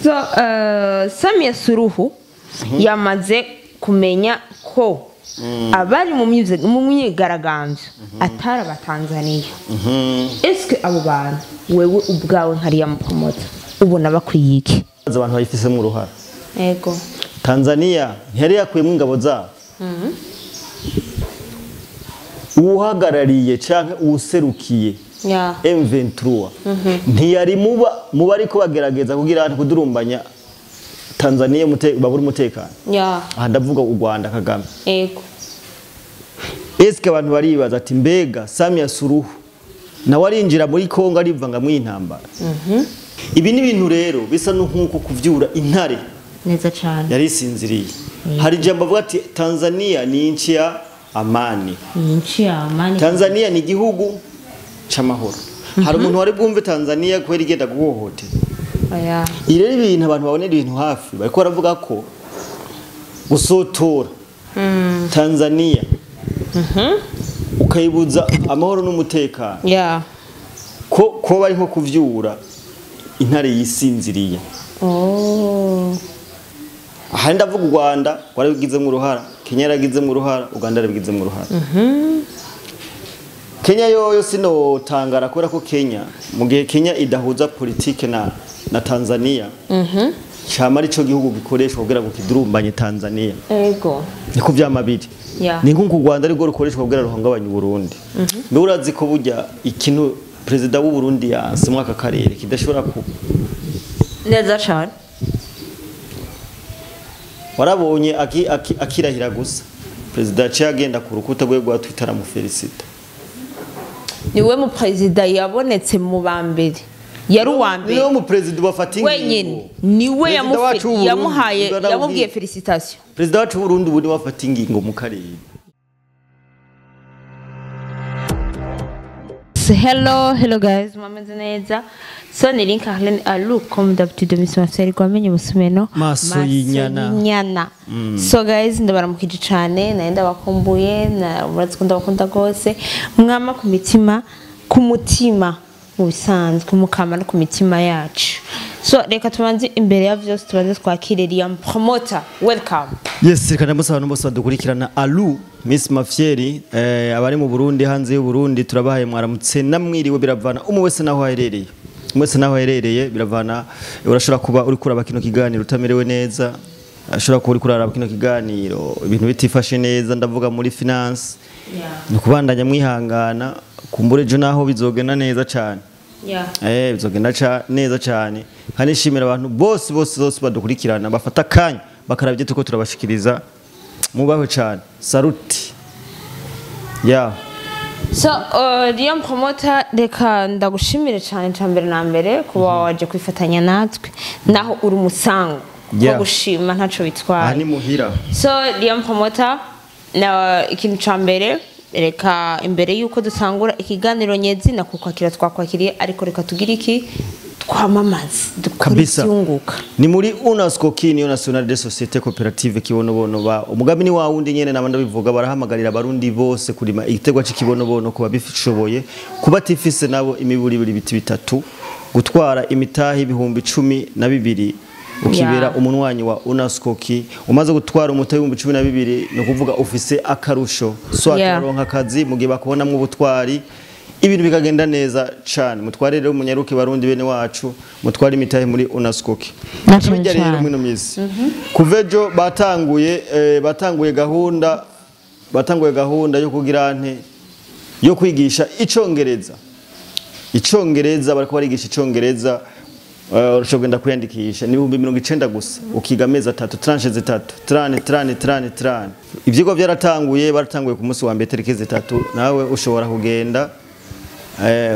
So Samia Suluhu yamaze kumenya ko abari mu myigaragambyo atari abatanzaniya. Eske abo bantu wewe ubwawe nkariya mupromoter ubona bakwiye iki? Abantu bayifisemo uruhara. Yego. Tanzania ntiyari yakuyemo ingabo zabo. Uhagarariye canke userukiye M23 ntiyari muba ariko bagerageza kugira kudurumbanya Tanzania babura umutekano. Aha ndavuga u Rwanda Kagame. Yego. Eske abantu baribaza ati mbega Samia Suluhu nawe arinjira muri Kongo arivanga mu intambara. Ibi ni ibintu rero bisa nkuko kuvyura intare. Neza cyane. Yari sinziriye. Hari jambo avuga ati Tanzania ni nchi ya amani. Ni nchi ya amani. Tanzania ni igihugu c'amahoro. Hari umuntu wari bwumve Tanzania kweri igenda guhohote. Oya. Irero ibintu abantu babonera ibintu hafi bariko baravuga ko gusotora Tanzania ukayibuza amahoro n'umutekano. Ko bari nko kuvyura intare yisinziriye. Aha ndavuga u Rwanda warabigizemo uruhara, Kenya yaragizemo uruhara, Uganda yarabigizemo uruhara. Kenya yoyo sinotangara kubera ko Kenya mu gihe Kenya idahuza politike na Tanzania. Cyama ari cyo gihugu gikoreshwa kugira ngo kidurumbanye Tanzania. Ego. Niko vyamabiri. Ni nkuko u Rwanda ari rwo rukoreshwa kugira ruhungabanye Burundi. Mbe urazi ko burya ikintu president w'u Burundi yanse mwaka karere kidashobora ku neza cyane. Warabonye akirahira gusa. President yaciye agenda ku rukuta rwe rwa Twitter amufelicita. Niwe mu president yabonetse mu bambere. Yari uwa mbere. Niwe mu president bafata ingingo. Wenyine niwe yamuhaye yamubwiye felicitation. President wacu Burundi ubu ni wafata ingingo mu karere. Hello guys, mwameze neza. So ni Link Arlene Alu comme d'habitude Miss Marcel kwamenye busumeno maso y'inyana. So guys, ndabaramukije cyane, naenda bakumbuye, na murazi ko ndabakunda gose. Mwama ku mitima, ku mutima mu bisanzwe mukama no ku mitima yacu. So reka tubanze imbere ya vyose tubanze twakire Liam Promoter. Welcome. Yes, reka ndamutse abantu bose badukurikirana Alu Miss Mafieri, abari mu Burundi hanze y'u Burundi turabahaye mwaramutse namwiriwe biravana umwe wese naho aherereye. Umwe wese naho aherereye biravana, urashobora kuba uri kuraba kino kiganiro utamerewe neza, ashobora kuba uri kuraba kino kiganiro ibintu bitifashe neza, ndavuga muri finance. Ni kubandanya mwihangana kumbure ejo naho bizogenda neza cyane. Bizogenda neza cyane. Kandi nshimira abantu bose bose bose badukurikirana bafata kanya bakarabye tuko turabashikiriza. Mubaho cyane. Saluti. So Liam Promoter reka ndagushimire cyane cyambere na mbere kuba waje kwifatanya natwe naho uri umusango ko gushima ntaco bitwara. Aha ni muhira. So Liam Promoter na ikintu cyambere reka imbere yuko dutangura ikiganiro nyezina kukwakira twakwakiriye ariko reka tugira iki twamamaze dukora. Ni muri UNESCO Union Nationale des Sociétés Coopératives Kibonobono ba umugambi ni wa wundi nyene nabanda bivuga barahamagarira abarundi bose kurima igitegwa c'ikibonobono kuba bifishoboye kuba tifise nabo imiburi ibiti bitatu gutwara imitahi 12,000 ukibera umunwanyi wa UNESCO ki umaze gutwara umutahi 12,000 no kuvuga ufise akarusho so akaronka akazi mu gihe bakubonamwe ubutwari ibintu bikagenda neza cyane. Mutware rero munyaruke barundi bene wacu mutware imitahe muri UNESCO ki. Bijya rero mwino misi kuvejo batanguye gahunda yo kugira nte yo kwigisha icongereza. Icongereza bariko barigisha icongereza urashobora kugenda kwiyandikisha ni 90,000 gusa ukiga amezi atatu tranche zitatu trane. Ivyigwa byaratanguye baratanguye ku munsi wa mbere tariki 3 nawe ushobora kugenda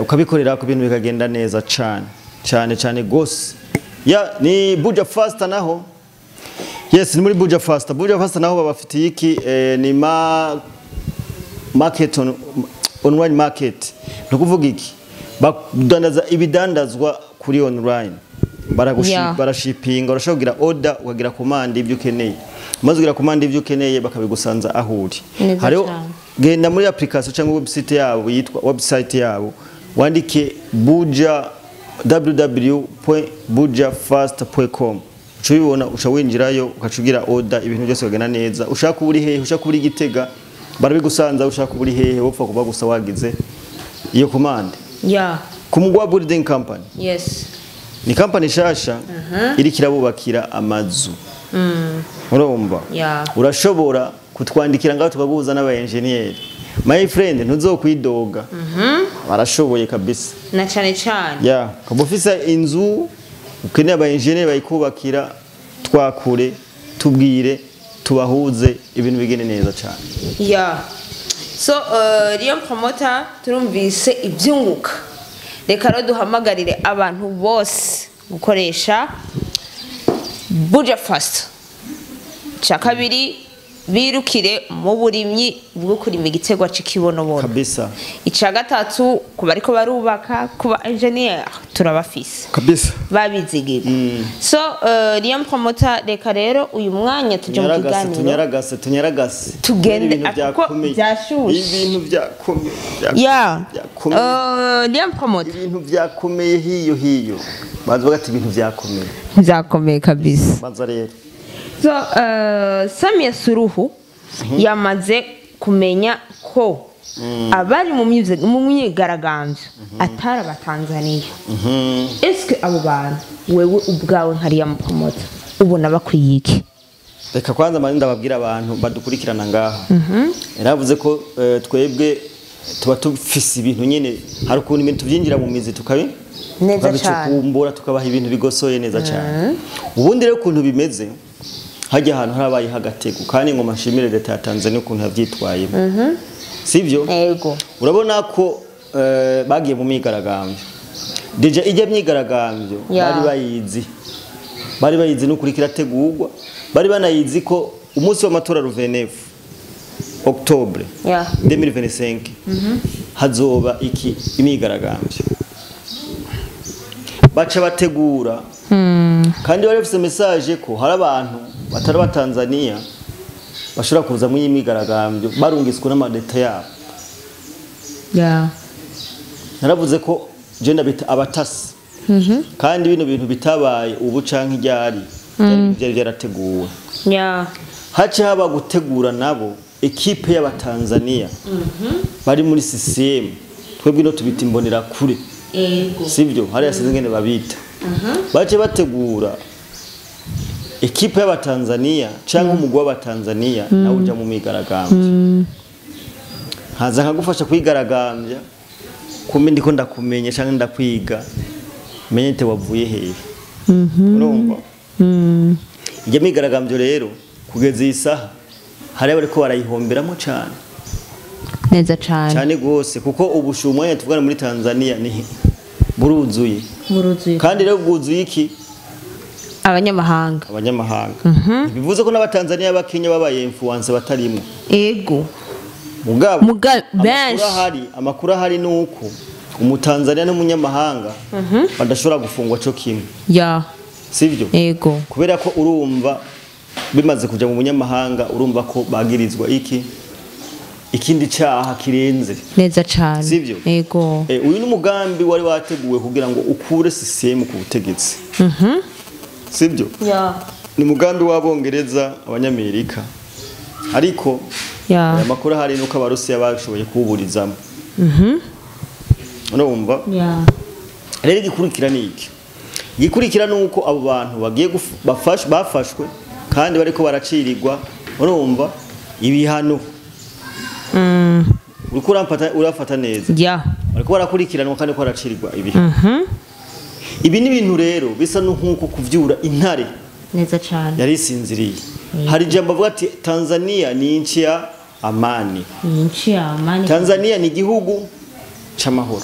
ukabikorera ku bintu bikagenda neza cyane cyane cyane gose. Ya ni Buja Faster naho. Yes, ni muri Buja Faster. Buja Faster naho babafitiye iki ni market online market. No kuvuga iki badandaza ibidandazwa kuri online. Barashipinga urashobora kugira order ukagira command ibyo ukeneye. Maze ugira command ibyo ukeneye bakabigusanza aho uri. Hariho genda muri application cyangwa website yabo yitwa website yabo wandike Buja www.bujafast.com uca ubibona, uca winjirayo ukacugira order, ibintu byose bigenda neza. Ushaka uri hehe, ushaka uri Gitega barabigusanza, ushaka uri hehe wopfa kuba gusa wagize iyo commande. Ya. Ku Mugwa Building Company. Yes. Ni company shasha iri kirabubakira amazu. Urumva? Yeah. Urashobora kutwandikira ngaho tukaguhuza n'aba engineer. My friend, ntuzokwidoga. Barashoboye kabisa. Na cyane cyane. Yeah, kaba ufise inzu ukeneye aba engineer bayikubakira, twakure, tubwire, tubahuze, ibintu bigende neza cyane. Yeah. So Lion Promoter, turumvise ibyunguka. Reka rero duhamagarire abantu bose gukoresha Buja Fast. Cya kabiri, birukire mu burimyi bwo kurima igiterwa c'ikibonobono. Kabisa. Icya gatatu, ku bariko barubaka, ku ba engineer turabafise. Kabisa. Babizigirwa. So Lion Promoter, reka rero uyu mwanya tuje mu Tunyaragase, kiganiro. tunyaragase, tunyaragase. Tugende, Ibintu kuko byakomeye. byashushe. Ibintu byakomeye. Yeah. Byakomeye. Lion Promoter. Ibintu byakomeye hiyo hiyo. Banza bagati ibintu byakomeye. Byakomeye kabisa. Banza rero. So Samia Suluhu yamaze kumenya ko abari mu myigaragambyo atari abatanzaniya. Eske abo bantu wewe ubwawe nka Lion Promoter ubona bakwiye iki? Reka kwanza manje ndababwira abantu badukurikirana ngaha. Yaravuze ko twebwe tuba tufise ibintu nyene, hari ukuntu ibintu tubyinjira mu mizi tukabi Neza cyane. tukabicukumbura, tukabaha ibintu bigosoye neza cyane. Ubundi rero ukuntu bimeze, hajya ahantu harabaye hagatego, kandi ngo mashimire leta ya Tanzania ukuntu yavyitwayemo. Sivyo? Yego. Urabona ko bagiye mu myigaragambyo. Deja ijya myigaragambyo Ya. bari bayizi. Bari bayizi n'ukuri kirategurwa, bari banayizi ko umunsi w'amatora 29 Octobre Ya. 2025 hazoba iki imyigaragambyo. Baca bategura. Kandi bari bafise message ko hari abantu batari ba Tanzania bashobora kuza mu myigaragambyo barungiswe n'amadeta yabo. Ya. Naravuze ko je ndabita abatasi. Kandi bino bintu bitabaye ubu canke iryari byari byarateguwe. Ya. Hace haba gutegura nabo ekipe y'abatanzania bari muri CCM, twebwe no tubita imbonera kure. Ego. Sivyo, hari yasize ngene babita. Bace bategura ekipe y'abatanzania canke umugwi w'abatanzania nawe uja mu myigaragambyo. Haza nkagufasha kwigaragambya, kumbe ndiko ndakumenya canke ndakwiga, menye te wavuye hehe. Urumva? Ijya myigaragambyo rero kugeza iyi saha hari abariko barayihomberamo cyane. Neza cyane. Cyane gose, kuko ubushumwe tuvugana muri Tanzania ni buruzuye. Buruzuye. Kandi rero bwuzuye iki? Abanyamahanga. Abanyamahanga. Bivuze ko n'abatanzania b'Akenya babaye influence batarimo. Ego. Mugabo benshi. Amakuru ahari nuko umutanzania n'umunyamahanga badashobora gufungwa cyo kimwe. Ya. Sivyo? Ego. Kubera ko urumva bimaze kuja mu munyamahanga, urumva ko bagirizwa iki ikindi cyaha kirenze. Neza cyane. Sivyo? Ego. Uyu ni umugambi wari wateguwe kugira ngo ukure CCM ku butegetsi. Sivyo? Ya. Ni umugambi w'abongereza, abanyamerika. Ariko ya. Aya makuru hari nuko abarusiya bashoboye kuburizamo. Urumva? Ya. Rero igikurikira ni iki? Igikurikira nuko abo bantu bagiye bafashwe kandi bariko baracirirwa, urumva, ibihano. Uriko urafata neza. Ya. Bariko barakurikiranwa kandi ko baracirirwa ibihano. Ibi ni ibintu rero bisa n'nkuko kuvyura intare. Neza cyane. Yari isinziriye. Hari jambo avuga ati Tanzania ni nchi ya amani. Ni nchi ya amani. Tanzania ni igihugu c'amahoro.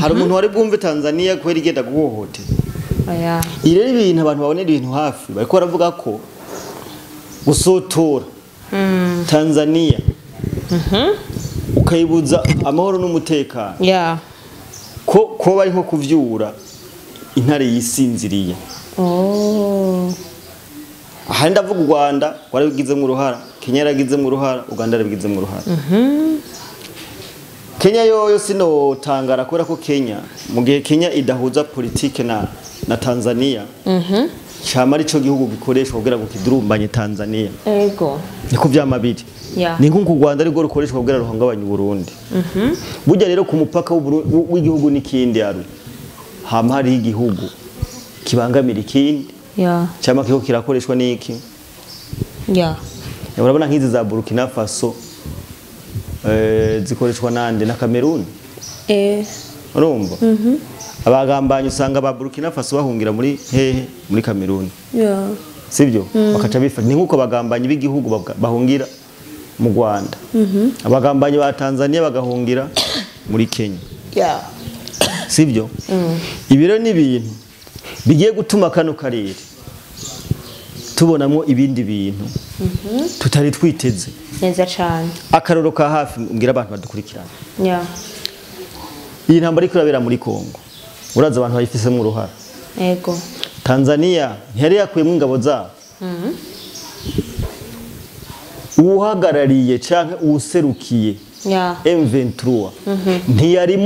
Hari umuntu wari bwumve Tanzania kweri igenda guhohote. Oya. Irero ibintu abantu babonera ibintu hafi bariko baravuga ko gusotora Tanzania ukayibuza amahoro n'umutekano. Ya. Ko bari nko kuvyura intare yisinziriye. Oh. Aha ndavuga u Rwanda warabigizemo uruhara, Kenya yaragizemo uruhara, Uganda yarabigizemo uruhara. Kenya yoyo sinotangara kubera ko Kenya, mu gihe Kenya idahuza politike na Tanzania, cama arico gihugu gikoreshwa kugira ngo kidurumbanye Tanzania. Ego. Niko vyama biri. Yeah. Ni nko ku Rwanda ariko rukoreshwa kugira ruhungabanye Burundi. Burya rero ku mupaka w'igihugu n'ikindi aru hama hari igihugu kibangamira ikindi. Yeah. Cama kiko kirakoreshwa n'iki? Yeah. Urabona nk'izi za Burkina Faso zikoreshwa nande na Cameroon. Urumva? Abagambanye usanga ba Burkina Faso bahungira muri hehe? Muri Cameroon. Yeah. Sibyo? Bakaca bifata ni nkuko abagambanye b'igihugu bahungira mu Rwanda. Abagambanye ba Tanzania bagahungira muri Kenya. Yeah. Sibyo? Ibiro ni ibintu bigiye gutuma kano karere tubonamo ibindi bintu tutari twiteze. Neza cyane. Akaroro ka hafi mbwira abantu badukurikirana. Yeah. Iyi ntambara iri kurabera muri Kongo. Uraza abantu bayifisemo uruhara. Yego. Tanzania ntiyari yakuyemo ingabo zabo. Uhagarariye canke userukiye Yeah. M23 ntiyari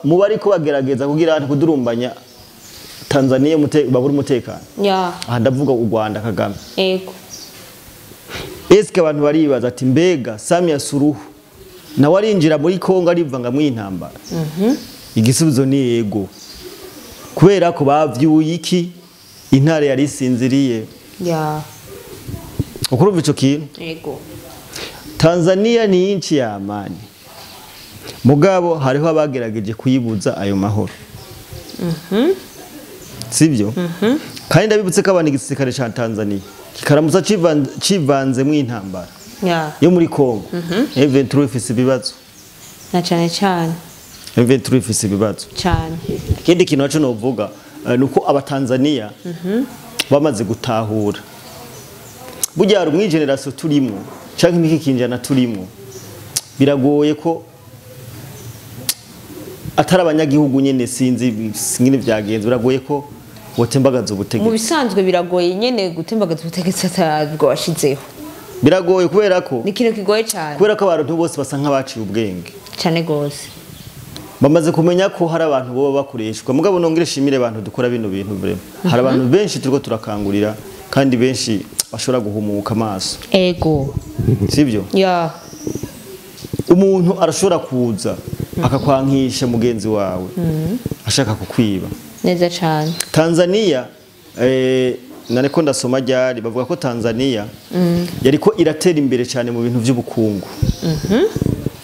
muba ariko bagerageza kugira kudurumbanya Tanzania babura umutekano. Yeah. Aha ndavuga u Rwanda Kagame. Yego. Eske abantu baribaza ati mbega Samia Suluhu nawe arinjira muri Kongo arivanga mu intambara? Igisubizo ni yego. Kubera ko bavyuye iki intare yari sinziriye. Yeah. Ukurumva ico kintu? Yego. Tanzania ni inchi ya amani. Mugabo hariho abagerageje kuyibuza ayo mahoro. Sibyo? Kandi ndabibutse ko abantu igisirikare ca Tanzania kikaramutsa civanze mu intambara. Yeah. Yo muri Kongo. M23 ifise ibibazo. Na cyane cyane. M23 ifise ibibazo. Cyane. Ikindi kintu naco novuga nuko abatanzania bamaze gutahura. Burya hari umwi generation turimo canke imiki kinjana turimo. Biragoye ko atari abanyagihugu nyene sinzi ngine vyagenze, biragoye ko wotembagaza ubutegetsi. Mu bisanzwe biragoye nyene gutembagaza ubutegetsi atabwo washizeho. Biragoye kubera ko ni kintu kigoye cyane. Kubera ko abantu bose basa nk'abaciye ubwenge. Cyane gose. Bamaze kumenya ko hari abantu boba bakoreshwa. Mugabo nongere shimire abantu dukora bino bintu vraiment. Hari abantu benshi turiko turakangurira kandi benshi bashobora guhumuka amaso. Ego. Sibyo? Yeah. Umuntu arashobora kuza akakwankisha mugenzi wawe ashaka kukwiba. Neza cyane. Tanzania nareko ndasoma ryari bavuga ko Tanzania yariko iratera imbere cyane mu bintu by'ubukungu.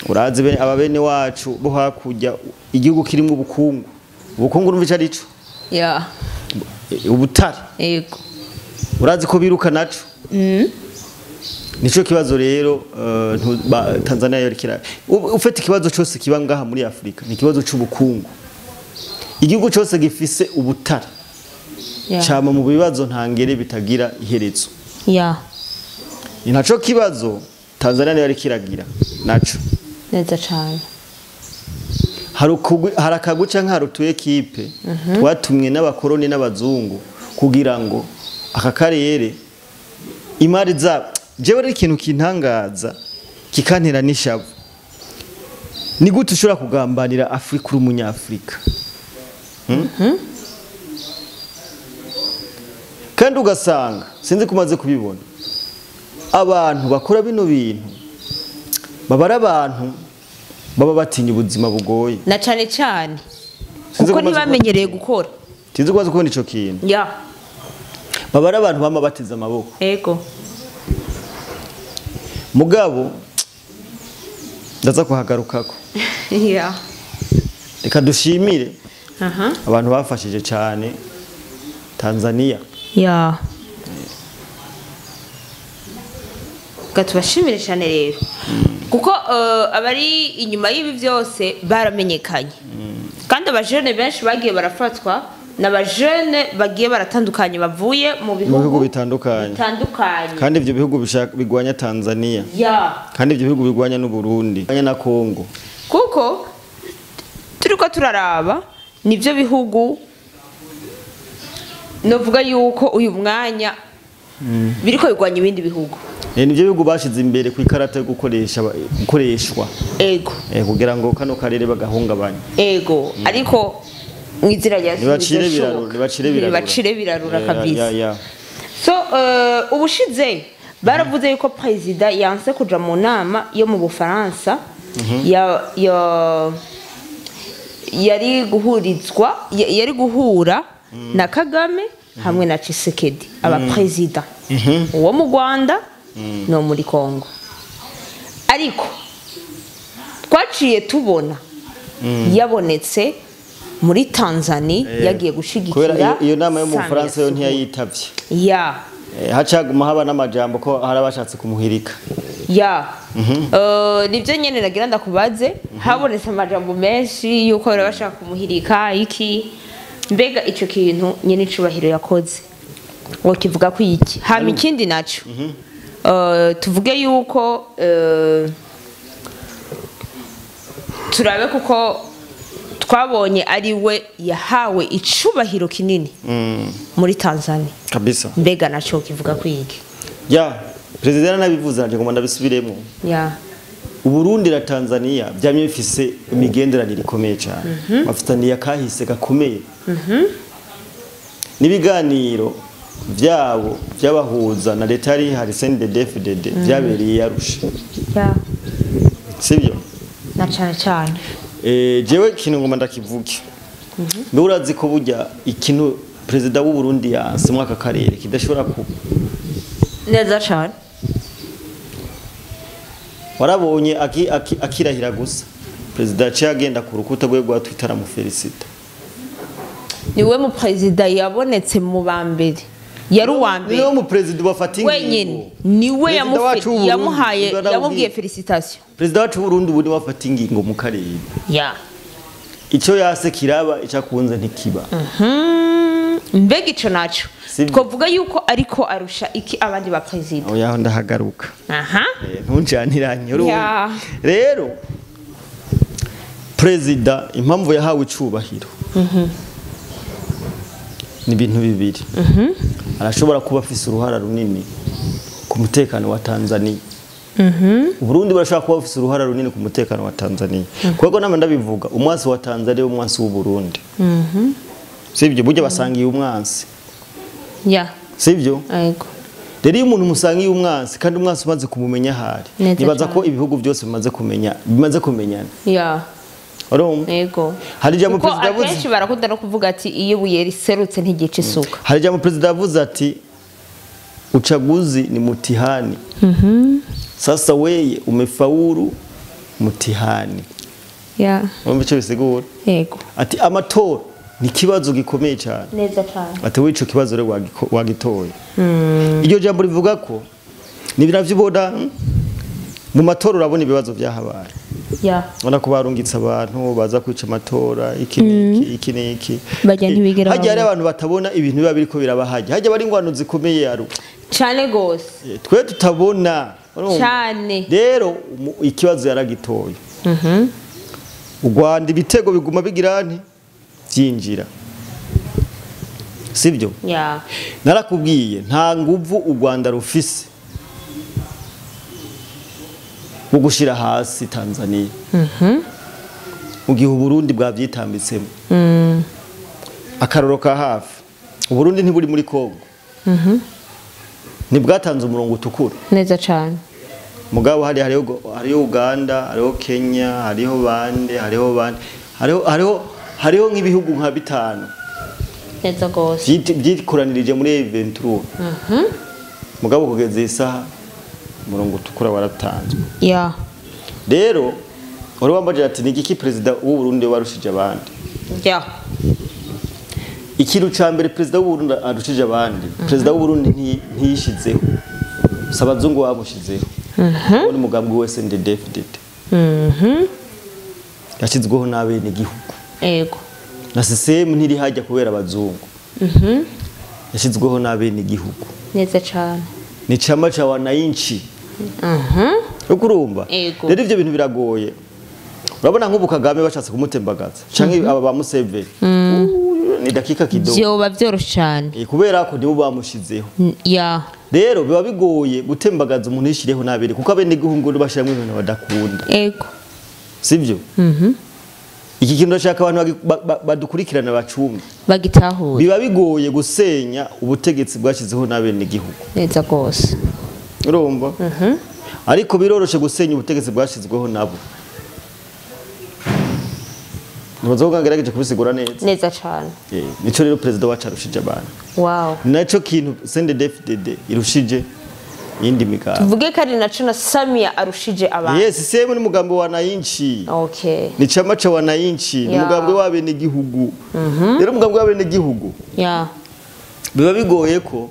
Urazi bene aba bene wacu bo hakujya igihugu kirimo ubukungu. Ubukungu urumva ico arico? Yeah. Ubutare. Yego. Urazi ko biruka naco? Nico kibazo rero Tanzania yorikira. Ufite ikibazo cyose kiba ngaha muri Afrika ni ikibazo c'ubukungu. Igihugu cyose gifise ubutare. Yeah. Chama mu bibazo ntangere bitagira iherezo. Yeah. Ni naco kibazo Tanzania yari kiragira naco. Neza cyane. Harakaguca nka rutuye kipe twatumwe n'abakoroni n'abazungu kugira ngo aka karere imari za jewe ari ikintu kintangaza kikantera n'ishavu. Ni gute ushobora kugambanira Afrika uri umunyafrika? Kandi ugasanga sinzi kumaze kubibona abantu bakora bino bintu babara abantu baba batinya ubuzima bugoye na cyane cyane kuko ntibamenyereye gukora. Sinzi kumaze kubona ico kintu. Yeah. Babara abantu bama bateze amaboko. Ego. Mugabo ndaza kuhagarukako. Yeah. Reka dushimire abantu bafashije cyane Tanzania. Yeah. Gatubashimire cyane rero. Kuko abari inyuma y'ibi byose baramenyekanye. Kandi abajene benshi bagiye barafatwa n'abajene bagiye baratandukanye bavuye mu bihugu bitandukanye. Kandi ivyo bihugu bigwanya Tanzania. Yeah. Kandi ivyo bihugu bigwanya n'u Burundi, na Kongo. Kuko turiko turaraba nivyo bihugu novuga yuko uyu mwanya biriko bigwanya ibindi bihugu. Nivyo bihugu bashize imbere ku ikarata yo gukoresha gukoreshwa. Ego. Kugira ngo kano karere bagahungabanya. Ego, ariko mwizira rya nibacire birarura, nibacire birarura. Nibacire birarura kabisa. Yeah. So ubushize baravuze yuko president yanse kuja mu nama yo mu Bufaransa ya yari guhurizwa yari guhura na Kagame hamwe na Tshisekedi aba president uwo mu Rwanda no muri Kongo. Ariko twaciye tubona yabonetse muri Tanzania yagiye gushigikira iyo nama yo mu Bufaransa yo ntiyayitavye. Ya hacaguma haba n'amajambo ko harabashatse kumuhirika. Ya nivyo nyene nagira ndakubaze habonetse amajambo menshi yuko barabashaka kumuhirika iki mbega ico kintu nyene icubahiro yakoze wokivuga ko iki hama ikindi naco tuvuge yuko turabe kuko twabonye ari we yahawe icubahiro kinini muri Tanzania kabisa mbega naco kivuga ko iki ya president nabivuze nje ngoma ndabisubiremo ya Uburundi na Tanzania byamye bifise imigenderanire ikomeye cyane bafitaniye akahise gakomeye nibiganiro byabo byabahuza na leta yari hari CNDD-FDD byabereye Arusha ya sibyo na cyane cyane jewe kintu ngoma ndakivuge urazi ko burya ikintu president w'u Burundi yanse mu aka karere kidashobora kuba neza cyane warabonye akirahira gusa president yaciye agenda ku rukuta rwe rwa Twitter amufelicita niwe mu president yabonetse mu bambere yari uwa mbere niwe mu president bafata ingingo wenyine niwe yamuhaye yamubwiye felicitation president wacu Burundi ubu niwe afata ingingo mu karere ya icyo yase kiraba icyakunze ntikiba mbega ico naco twovuga yuko ariko arusha iki abandi ba president oya ndahagaruka aha ntunjaniranye rero president impamvu yahawe icubahiro ni ibintu bibiri arashobora kuba afise uruhara runini ku mutekano wa Tanzania Burundi barashobora kuba afise uruhara runini ku mutekano wa Tanzania kuko nama ndabivuga umwansi wa Tanzania umwansi w'u Burundi sivyo burya basangiye umwansi ya sivyo yego rero iyo umuntu musangiye umwansi kandi umwansi umaze kumumenya hari nibaza ko ibihugu byose bimaze kumenya bimaze kumenyana ya yego hari jambo president avuze akenshi barakunda no kuvuga ati iyo buye riserutse ntigice isuka hari jambo president avuze ati uchaguzi ni mutihani sasa weye umefaulu mutihani ya urumva ico bisigura yego ati amatora ni kibazo gikomeye cyane neza cyane ati wico kibazo rero wagitoye iryo jambo rivuga ko ni biravyibona mu matora urabona ibibazo byahabaye ya ubona ko barungitse abantu baza kwica amatora iki niki iki niki bajya ntibigera hajya hari abantu batabona ibintu biba biriko birabahajya hajya bari ingwano zikomeye yaru cyane gose twe tutabona cyane rero ikibazo yaragitoye u Rwanda ibitego biguma bigira nti byinjira sibyo ya narakubwiye nta nguvu u Rwanda rufise mu gushira hasi Tanzania mu gihe Burundi bwavyitambitsemo akaroro ka hafi Burundi ntiburi muri Kongo ntibwatanze umurongo utukura neza cyane mugabo hari hariho Uganda hariho Kenya hariho bande hariho bande hariho nk'ibihugu nka bitanu neza gose byikoranirije muri M23 mugabo kugeza isaha umurongo utukura waratanzwe ya rero wari wambaje ati ni igiki president w'u Burundi warushije abandi ya ikintu ca mbere president w'u Burundi arushije abandi president w'u Burundi ntiyishizeho sabazungu bamushizeho ni mugambwe wese CNDD-FDD yashizweho n'abene igihugu yego na CCM ntiri hajya kubera abazungu yashizweho n'abene igihugu neza cyane ni chama cha wananchi ukurumba rero ivyo bintu biragoye urabona nk'ubu Kagame bashatse kumutembagaza canke aba ba Museveni ni dakika kidogo. Vyoba vyoroshe cyane. Kubera ko nibo bamushizeho. Ya. Rero biba bigoye gutembagaza umuntu yishireho nabere kuko abene gihugu bashiramwe ibintu badakunda. Ego. Sivyo? Iki kintu ndashaka abantu badukurikirana bacumbe. Bagitahure. Biba bigoye gusenya ubutegetsi bwashizeho nabene gihugu. Neza gose. Urumva? Ariko biroroshe gusenya ubutegetsi bwashizweho nabo. Nibazoga ngerageje kubisigura neza. Neza cyane. Nico rero president wacu arushije abantu. Wow. Naco kintu CNDD-FDD irushije yindi migabo. Tuvuge kari naco na Samia arushije abantu. Yes, semu ni mugambo wa wananchi. Okay. Ni chama cha wananchi, ni mugambo w'abene gihugu. Rero mugambo w'abene gihugu. Yeah. Biba bigoye ko.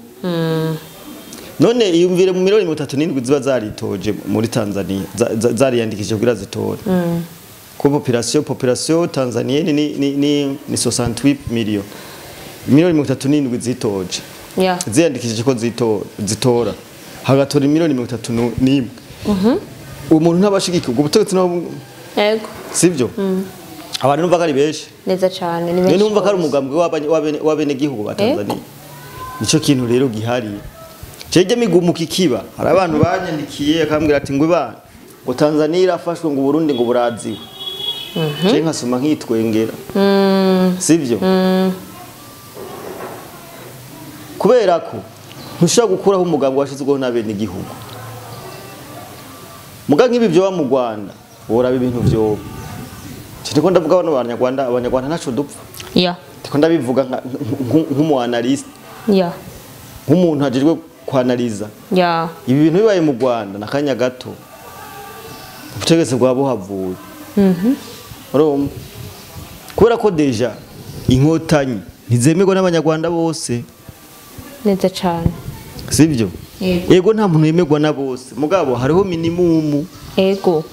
None iyumvire mu miliyoni 37 ziba zaritoje muri Tanzania, zariyandikije kugira zitore. Ko population tanzanienne ni 68 millions. Miliyoni 37 zitoje. Yeah. Ziyandikishije ko zitora. Hagatora miliyoni 31. Umuntu ntabashigike ubwo butegetsi nabo. Yego. Sivyo? Abantu numva ko ari benshi. Neza cyane ni benshi. Numva ko ari umugambwe w'abene gihugu ba Tanzania. Nico kintu rero gihari. Jeje migumuka ikiba. Hari abantu banyandikiye akambwira ati ngo ibana ngo Tanzania irafashwe ngo Burundi ngo buraziwe. Je nkasoma nkitwengera. Sivyo? Kubera ko ntushobora gukuraho umugambi washizweho n'abene gihugu. Muga nk'ibi byo mu Rwanda, woraba ibintu byo. Ndiko ndavuga bano abanyarwanda, abanyarwanda ntaco dupfa. Yeah. Ndiko ndabivuga nk'umu analyst. Yeah. Nk'umuntu ajejwe kwanaliza. Yeah. Ibi bintu bibaye mu Rwanda nakanya gato. Ubutegetsi bwa buhavuye. Urumva? Kubera ko deja inkotanyi ntizemerwa n'abanyarwanda bose. Neza cyane. Sivyo? Yego nta muntu yemerwa na bose. Mugabo hariho minimum. Yego.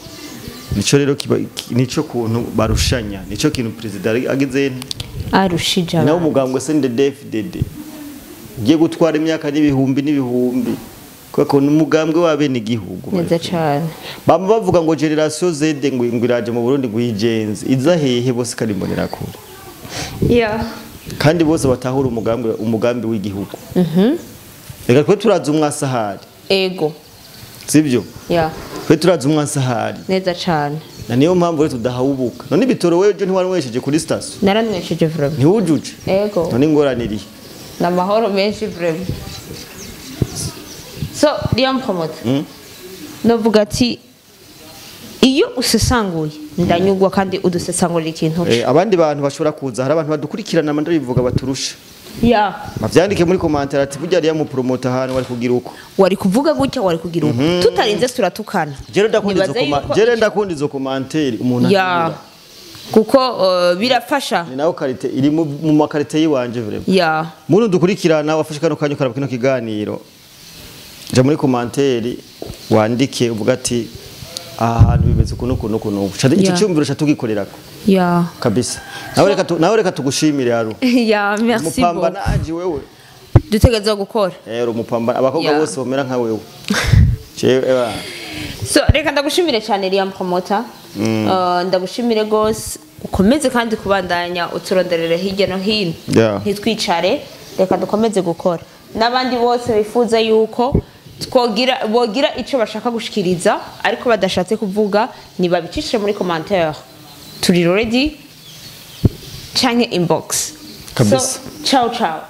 Nico rero nico kuntu barushanya, nico kintu president agize arushije abantu. Nawo mugambwe CNDD-FDD ugiye gutwara imyaka n'ibihumbi n'ibihumbi. Kuko n'umugambwe w'abene gihugu. Neza cyane. Bamwe bavuga ngo generation Z ngo iraje mu Burundi ngo igenze. Iza hehe bose karimbonera kure. Yeah. Kandi bose batahura umugambi w'igihugu. Reka twe turaza umwasahari. Ego. Sivyo? Yeah. Twe turaza umwasahari. Neza cyane. Na niyo mpamvu rero tudahawubuka. None bitoro wewe jo ntiwaranywesheje kuri station. Naranywesheje vraiment. Ntiwujuje. Ego. None ingoraniriye. Na mahoro menshi vraiment. So, Liam Promote. Novuga ati iyo usesanguye ndanyugwa kandi udusesangurira ikintu. Abandi bantu bashobora kuza hari abantu badukurikirana amanda bivuga baturusha. Yeah. Bavyandike muri commentaire ati burya Liam Promote ahantu wari kugira uko. Wari kuvuga gutya wari kugira uko. Tutarinze turatukana. Jere ndakunda izo commentaire umuntu akira. Kuko birafasha. Ni nayo karite iri mu makarite yiwanje vraiment. Yeah. Muntu dukurikirana wafashe kano kanyo karaba kino kiganiro. Ja muri commentaire wandike uvuga ati ahantu bimeze kuno kuno kuno. Icyo cyumviro catugikorerako. Yeah. Kabisa. Nawe reka tugushimire haro. Yeah, merci beaucoup. Umupambanaji wewe. Dutegerezwa gukora. Umupambana abakobwa bose bomera nka wewe. Jewe. So reka ndagushimire cyane Liam Promoter. Ndagushimire gose ukomeze kandi kubandanya uturonderere hirya no hino. Ntitwicare reka dukomeze gukora. N'abandi bose bifuza yuko twogira bogira ico bashaka gushikiriza ariko badashatse kuvuga ni babicishe muri commentaire. Turi ready canke inbox. Kabisa. So, ciao ciao.